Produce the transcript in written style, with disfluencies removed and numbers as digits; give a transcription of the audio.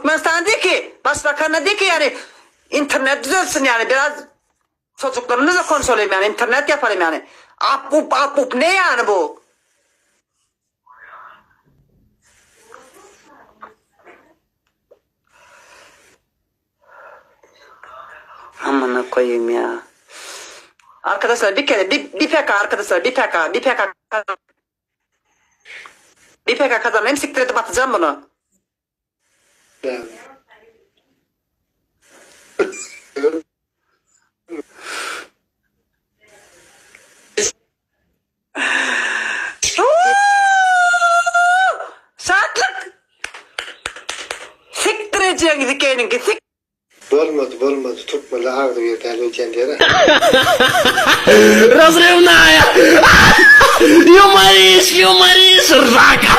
Türkmenistan diýdi ki, başbakanyna diýdi ki ýani internet düzelsin ýani biraz çocuklarymyzla konuşalyň ýani internet ýapalyň ýani. Ap up ap up ne ýani bu? Amına koyayım ya. Arkadaşlar bir kere bir, bir PK arkadaşlar bir PK bir PK bir PK kazanayım siktir edip atacağım bunu. Şatlyk! Siktir ejeňizi geliňki sik. Bolmady bolmady türkmenler agzybir däl öýdýän diýer. Разрывная! Юморишь, юморишь, ржака!